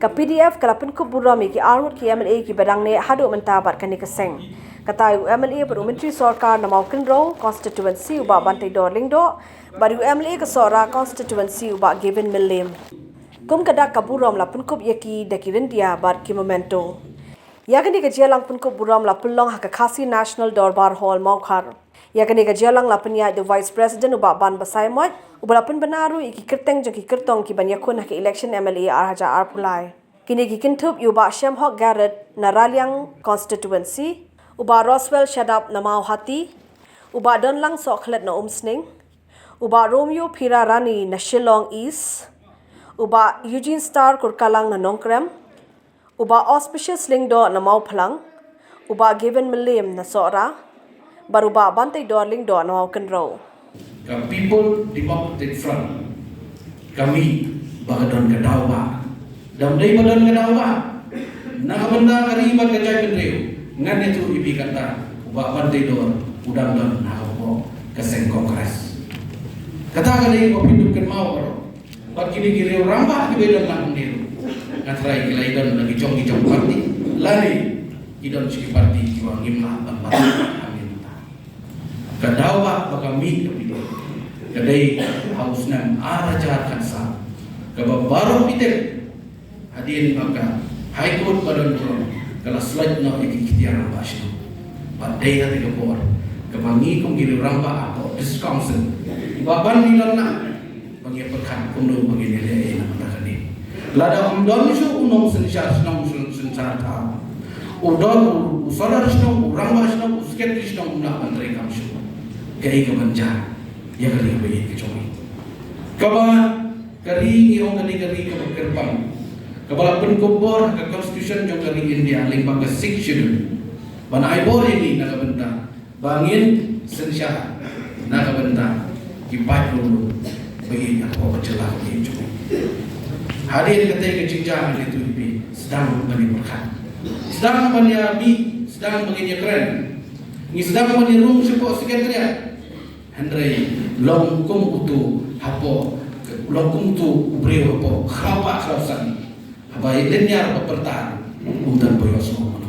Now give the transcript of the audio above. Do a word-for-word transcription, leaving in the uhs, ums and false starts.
Ka P D F ka la pynkup burom ïa ki arngut ki M L A kiba dang neh haduh mynta bad kane ka seng. Kata ïa u M L A bad u Myntri Sorkar na Mawkynrew Constituency u Bah Banteidor Lyngdoh bad ïa u M L A ka Sohra Constituency u Bah Gavin Mylliem. Kum ka dak ka burom la pynkup ïa ki da ki ryndia bad ki memento. Ïa kane ka jingïalang pynkup burom la pynlong ha ka Khasi National Dorbar Hall, Mawkhar. Ïa kane ka jingïalang la pynïaid da u Vice President u Bah Ban Basaiawmoit, uba la pynbna ruh ïa ki kyrteng jong ki kyrtong kiban ïakhun ha ka election M L A ar hajar arphew lai. Kine ki kynthup ïa u Bah Shemhok Garrett na Raliang Constituency, u Bah Roswell Shadap na Mawhati, u Bah Donlang Sohkhlet na Umsning, u Bah Romeo Phira Rani na Shillong East, u Bah Eugene Star Kurkalang na Nongkrem, u Bah Auspicious Lyngdoh na Mawphlang, u Bah Gavin Mylliem na Sohra, bad u Bah Banteidor Lyngdoh na Mawkynrew. Ka People Democratic Front ka mih ba ka don ka daw ba dam dei ba don ka daw ba na ka bynta ka ri bad ka jaitbynriew. Ngan ïathuh ïa phi kata, u Bah Banteidor u dang don ha ka pok ka seng Congress. Kata ka dei ba phi duk kynmaw baroh. Bad kine ki riew rangbah kiba ïadon lang ne ruh, nga tharai ki la ïadon la ki jong ki jong party lane ki don sha ki party kiba ngim lah ban bat ha mynta. Ka daw ba ba ka mih ka phi dei ka dei ha u snem ar hajar khatsaw, kaba baroh phi tip hadien ba ka High Court ba don burom ka la slot noh ïa ki ikhtiar rangbah shnong. Bad dei ha kata ka por kaba ngi kum ki riew rangbah hapoh District Council ba ban ngi don na ba ngi pyrkhat kumno ba ngin ïaleh ïa na ka bynta kane. Lada ym don shuh u nongsynshar shnong, u nongsynshar thaw, u don u sordar shnong, u rangbah shnong, u secretary shnong, um lah ban treikam shuh. Kaei kaban jia ïa ka ri ba ïeit ka jong ngi? Kaba ka ri ngi ong ka dei ka ri kaba kyrpang, kaba la pynkup bor ha ka Constitution jong ka ri India lyngba ka Sixth Schedule ban ai bor ïa ngi na ka bynta ba ngin synshar na ka bynta ki paidbah ba ïeit hapoh ka jylla ka ïeit jong ngi. Hadien katei ka jingjia ngi tu ïa phi, sdang ban ïa pyrkhat, sdang ban ïa mih, sdang ban ïa kren. Ngi sdang ban ïa rung shapoh Secretariat. Hynrei long kum utu hapoh, long kum utu u briew hapoh khraw ba khraw san. Haba ïa lynñiar ba pyrta um don ba ïohsngew.